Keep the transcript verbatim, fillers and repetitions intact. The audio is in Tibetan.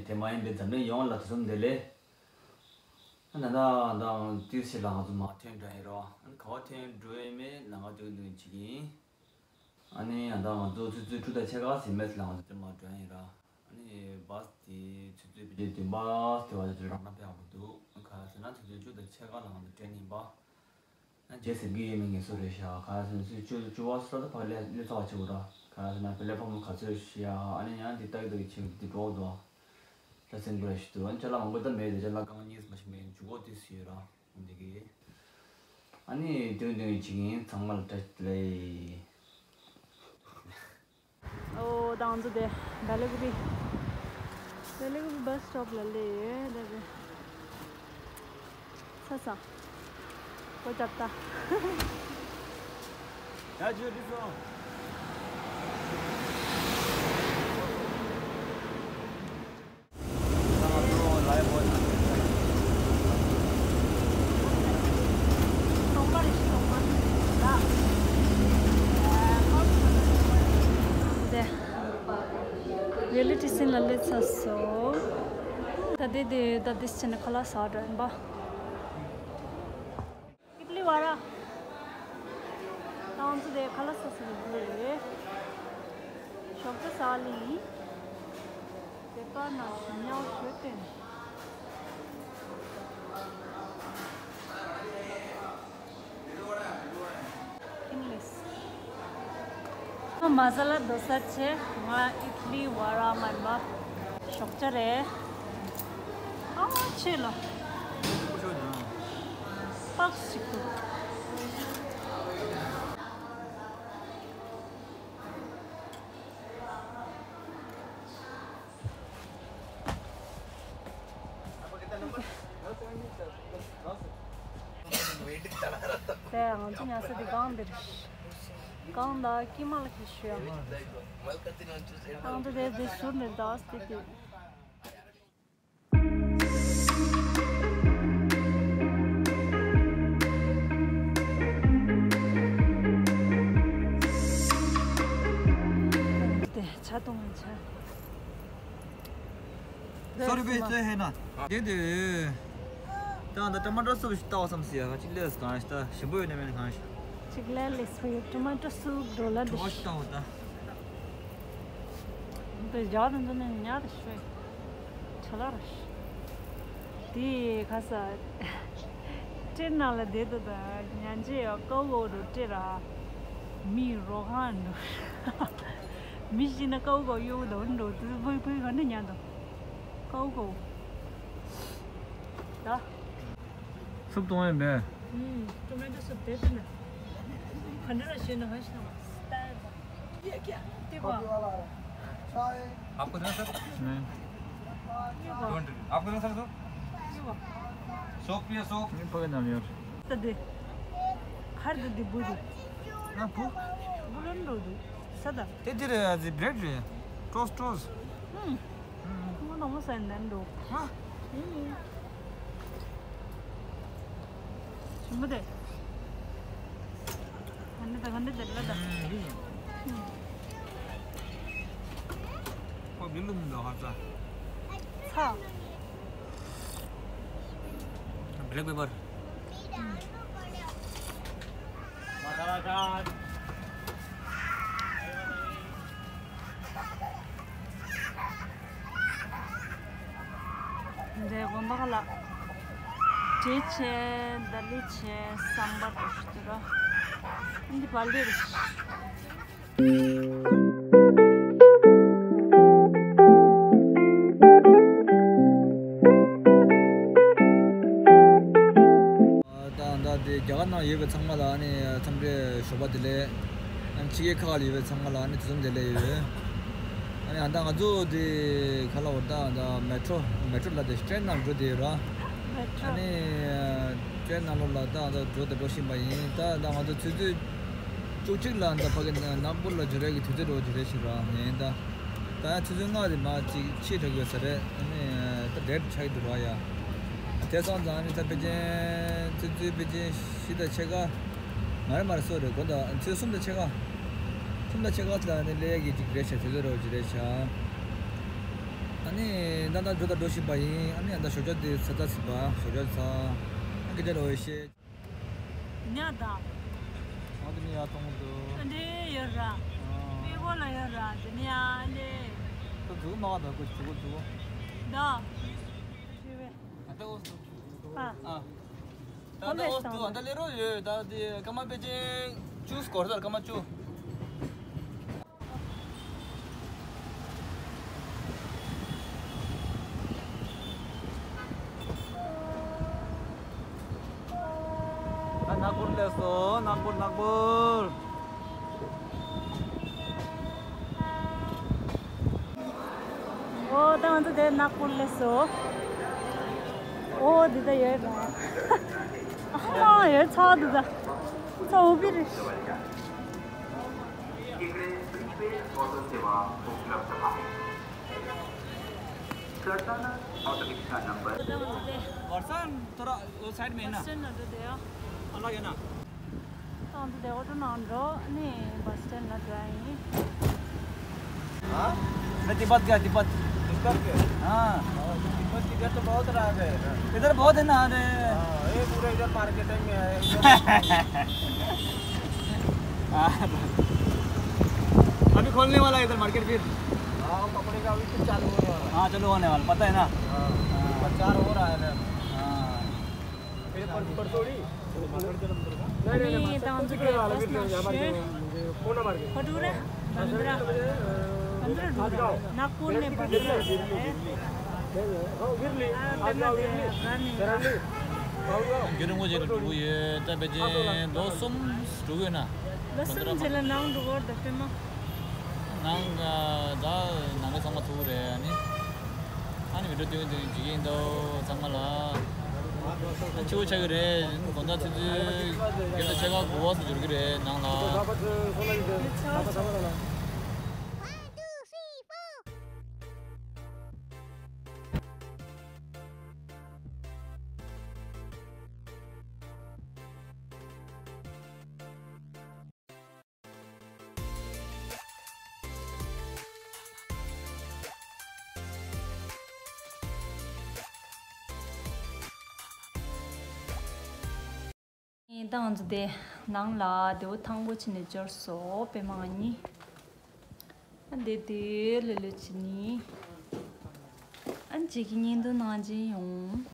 དེ་མ་ཡིན་པའི་འཛམ་གླིང་ཡོངས་ལ་དུས་གསུམ་བདེ་ལེགས། ཨ་ནི་ད་ལྟ་ཏིས་ཤི་ལ་ང་ཚོ་མར་ཐོན་འགྲོ་ཡིན་རོ། ཨ་ནི་ག་པར་ཐོན་འགྲོ་ཡིན་མིན་ལ་ང་སྟོན་སྟོན་བྱེད་ཀྱི་ཡིན། ཨ་ནི་ད་ལྟ་ང་ཚོ་ཆུ་ཚོད་དྲུག་དང་ཕྱེད་ཀ་ཙམ་མེད་ལ་ང་ཚོ་དེ་མར་འགྲོ་ཡིན་ར། ཨ་ནི་བཱས་དེ་ཆུ་ཚོད་བརྒྱད་དུ་བཱས་དེ་བ་ཅིག་རང་ན་ཕེབས་པ་མི་འདུག་ག་རེ་ཟེར་ན་ཆུ་ཚོད་བཅུ་དང་ཕྱེད་ཀ་ལ་ང་ཚོ་ཏྲེན་ཡིན་པ། ཨ་རྗེས་ཟེར་གི་ཡོད་མེད་ངེས་སོ་རེད་ཤག་ག་རེ་ཟེར་ན་ཆུ་ཚོད་བཅུ་བཅུ་བ་སོ་ད་ཕར་སླེབས་སླེབས་ཚར་བ་བྱེད་དགོས་ར། ག་རེ་ཟེར་ན་པེ་ལེ་ཕོམ་ག་ཚོད་ཤི་ཡ། ཨ་ནི་ཡང་དེ་ཏག་ཏག་བྱེད་དེ་འགྲོ་འདུག་ལ་སེང་གོ་ལ་ཞིག་འདུག་ཨ་ནི་ཅ་ལག་མང་པོ་ད་མེད་དེ་ཅ་ལག་རྐང་གཉིས་མ་ཞིག་མེད། འཇུག་གོ་དུས་སུ་ཡོད་ར། འོ་འདི་གི། ཨ་ནི་སྟོན་སྟོན་བྱེད་ཀྱི་ཡིན། ཚང་མ་ལ་བཀྲ་ཤིས་བདེ་ལེགས། ཨོ་ད་ང་ཚོ་དེ་བེ་ལ་ཀུ་པི། བེ་ལ་ཀུ་པི་བཱས་སི་ཊོབ་ལ་སླེབས་ཡོད་ད་དེ། ས་ས། ཁོ་ཅག་ད། ཡ་ཇུ་དི་སོང་། རེ་ལི་ཊི་སིན་ལ་སླེབས་ཚར་སོང་། ད་དེ་དེ་ད་དེ་ཕྱིན་ནས་ཁ་ལག་ཟ་འགྲོ་ཡིན་པ། ཨིཌ་ལི་ཝ་ར། ད་ང་ཚོ་དེ་ཁ་ལག་ཟ་ས་ནས་འགྲོ་རེད། ཞོགས་ཇ་ཟ་ལེ་ཡིན། དེ་ག་ན་ཞིམ་ཉལ་ཞོད་དེ་ནས། ཨིང་ལིཤ། ང་མ་ས་ལ་དོ་ས་བྱས། ང་ཨིཌ་ལི་ཝ་ར་མ་ཡིན་པ། ཞོགས་ཇ་རེད། ཨ་ཆེ་ལ། པགས་ཤིག་ཏུ། དེ་ང་ཚོ་ཉལ་ས་དེ་སྒང་འདིར། སྒང་ལ་ཀི་མ་ལ་ཁི་ཤུ་ཡ། སྒང་དེ་དེ་དེ་ཟུར་ནས་འདག་སྟེ་དེ། དེ་ཆ་གཏོང་བའི་ཆ། སོ་རི་བེ་ཙེ་ཧེ་ན། དེ་དེ། ད་ད་ཊ་མ་ཊོ་སུབ་ཞིག་བཏགས་བསམ་སི་ཡ། གཅིག་ལས་གང་ཞིག་ད་ཞིམ་པོ་ཡོད་ན་མེད་ན་གང་ཞིག་གཅིག་ལས་ལས་སུ་ཡོད། ཊ་མ་ཊོ་སུབ་འགྲོ་ལ་འདི། ཆུ་བ་ཞིག་བཏགས་འོ་ད། འདི་རྒྱ་དང་འདི་ནས་ཉག་ཏུ་ཤོད། ཆ་ལ་ར་ཤི། དེ་ཁ་ས། ཊྲེན་ནང་ལ་བསྡད་དུས་ད་ཉན་ཅེས་ཡ་ཀའུ་ཀའུ་འགྲོ་ཊྲེན་ར། མི་རོ་ཁང་འགྲོ། མི་ཤི་ན་ཀའུ་ཀའུ་གཡོ་འདུག་འགྲོ་དུས་བུ་བུ་ག་འདྲ་ཉན་དང་། ཀའུ་ཀའུ། ད། སུབ་གཏོང་ཡས་མེད། ཨུམ། ཊོ་མེ་ཊོ་སུབ་དེ་ལྟར་ན། ག་འདྲ་ལ་ཞོན་ན་ག་ཞིག་ན་སྟ་ཡི་དེ་གོ། आपको देना सर? नहीं। आपको देना सर तो? सौंफ पिए सौंफ। नहीं, पकड़ ना यार। ད་དེ། ཁར་དུ་དེ་བུ་དུ། ང་བུ། བུ་ལོན་འགྲོ་དུ། ས་ད། དེ་དེ་རེད་ཨ་ཙི་བྲེད་རེད། ཊོས་ཊོས། ཧུམ། ང་ནང་མ་ས་ནན་འགྲོ། ཧ། ཧུམ། ཞིམ་པོ་དེ། ག་འདྲ་ད་ག་འདྲ་དེ་ལ་ད། ཁོ་བི་ལུམ་འདུག་ཧ་ཙ། ཚ། Black pepper. Masala chaat. འདི་དགོན་པ་ལ་དྲི་ཆེ་ད་ལི་ཆེ་སམ་བར་དུ་ཞུ་དུ་ར། འདི་བལ་འདི་རེད། ད་ལྟ་དེ་རྒྱ་གར་ནང་ཡོད་པའི་ཚང་མ་ལ་ཨ་ནི་འཚམས་འདྲི་ཞོགས་པ་བདེ་ལེགས། ཨ་ནི་ཕྱི་རྒྱལ་ཁག་ལ་ཡོད་པའི་ཚང་མ་ལ་ཨ་ནི་དུས་གསུམ་བདེ་ལེགས་ཡོད། ཨ་ནི་ད་ལྟ་ང་ཚོ་དེ་ག་ལ་འོ་ད་ད་མེ་ཊྲོ་མེ་ཊྲོ་ལ་དེ་ཊྲེན་ནང་འགྲོ་བསྡད་ཡོད་ར། མེ་ཊྲོ། ཨ་ནི་ཊྲེན་ནང་ལོགས་ལ་ད་ང་ཚོ་འགྲོ་དང་འགྲོ་བཞིན་པ་ཡིན། ད་ད་ང་ཚོ་ཆུ་ཚོད་བཅུ་གཅིག་ལ་ད་ཕ་གི་ནག་པོ་ལ་འབྱོར་ཡས་ཀྱི་དུས་ཚོད་འགྲོ་རྒྱུ་རེད་ཞིག་ར་ཡིན་ད། ད་ཆུ་ཚོད་ལྔ་དེ་མར་ཅིག་ཕྱིས་དྲགས་ཡོད་ས་རེད། ཨ་ནི་ད་ཌེ་ཊི་ཆགས་ཀྱི་འདུག་ར་ཡ། དེ་སོང་ཙང་ཨ་ནི་ད་ཕལ་ཆེར་ཆུ་ཚོད་ཕལ་ཆེར་བཞི་དང་ཕྱེད་ཀ། མ་རེད་མ་རེད་སོ་རེད་དགོངས་དག་ཆུ་ཚོད་གསུམ་དང་ཕྱེད་ཀ། གསུམ་དང་ཕྱེད་ཀ་ལ་ཨ་ནི་སླེབས་ཡས་ཀྱི་ཅིག་རེད་ཤག་དུས་ཚོད་འགྲོ་རྒྱུ་རེད་ཤག་ཨ་ནི་ད་ལྟ་འགྲོ་དང་འགྲོ་བཞིན་པ་ཡིན། ཨ་ནི་ད་ཞོགས་ཇ་དེ་ཚ་ཚ་ཚིག་པ་ཞོགས་ཇ་ཚ། ཨ་སྐད་ཆ་རོ་ཡོད་ཤེས། ཉ་ད། ཨ་དེ་ནི་ཡ་གཏོང་གི་འདུག་ཨ་འདྲེ་ཡོད་ར། ཨ། པེ་གོ་ལ་ཡོད་ར། དེ་ནི་ཡ་ཨ་འདྲེ། ད་ཛུ་མ་བ་ད་གོ་ཛུ་གོ་ཛུ་གོ། ད། ཨ་ད་འོ་ཛུ། ཨ། ད་ད་འོ་ཛུ་ཨ་ད་ལེ་རོ་ཡོད། ད་དེ་སྐར་མ་པེ་ཅིན་བཅུ་སྐོར་ད་སྐར་མ་བཅུ། ཨ་ནག་པོར་སླེབས་སོང་། ནག་པོར་ནག་པོར། ཨོ་ད་ང་ཚོ་དེ་ནག་པོར་སླེབས་སོང་། ཨོ་འདི་ད་ཡོད་ར། ཨ་ཡོད་ཚ་འདི་ད། ཚ་འུ་པི་རེད། इकडे प्रीपेड ऑटो सेवा उपलब्ध आहे. चढताना ऑटो रिक्षा नंबर. वर्षा थोड़ा वो साइड में है ना। बस स्टैंड नजर दे। अलग है ना। ད་འདི་དེ་ཨོ་ཊོ་ནང་འགྲོ་ནས་བྷ་སི་སི་ཊེན་ལ་འགྲོ་ཡ་ཡིན། हाँ? मैं तिब्बत गया, तिब्बत। तिब्बत गए? हाँ। हाँ, तिब्बत की इधर तो बहुत राग है। इधर बहुत है ना, अरे। हाँ, ये पूरा इधर मार्केट में है, इधर। हाँ। अभी खोलने वाला है इधर मार्केट फिर। हाँ, पकौड़े का अभी फिर चालू होने वाला है। हाँ, चालू होने वाला, पता है ना? हाँ, हाँ। प्रचार हो रहा है ना। हाँ। ये पर-, परसों नहीं? नहीं, नहीं, नहीं, ད་ང་ཚོ་དེ་བྷ་སི་ནང་ཞོན། फोन मार के। ཁ་ཐུག་རེད། བན་དྲ། བན་དྲ་འགྲོ་ར། ནག་པོར་ནས་བན་དྲ་འགྲོ་ར། ཨ་དེ་ན་དེ་ར་ནས་ར། རྒྱུན་རིང་པོ་ཅིག་ལ་འགྲོ་གི་ཡོད། ད་ཕལ་ཆེར་ལོ་གསུམ་འགྲོ་གི་ཡོད་ན། ལོ་གསུམ་རྗེས་ལ་ནང་འགྲོ་གི་ཡོད་རེད་ད་པད་མ། ནང་ད་ནང་གི་ཚང་མ་ཐུག་རེད། ཨ་ནི། ཨ་ནི་བི་ཌིའོ་སྟོན་སྟོན་བྱེད་ཀྱི་ཡིན་ད་ཚང་མ་ལ། ཨ་ཆེ་བོ་ཆགས་ཀྱི་རེད། དགོང་དག་ཆུ་ཚོད་བརྒྱད་དང་ཕྱེད་ཀ་དགུ་པ་སུ་འབྱོར་གྱི་རེད་ནང་ལ། ད་ང་ཚོ་དེ་ནང་ལ་དེ་བོ་ཐང་པོ་ཕྱིན་ནས་འབྱོར་སོ་པད་མ་ང་གཉིས། ཨ་འདི་དེ་ལེ་ལེ་ཕྱིན་ནི། ཨ་ཅིག་གི་བརྙན་ཐུང་ནང་ཅིག་ཡོང་།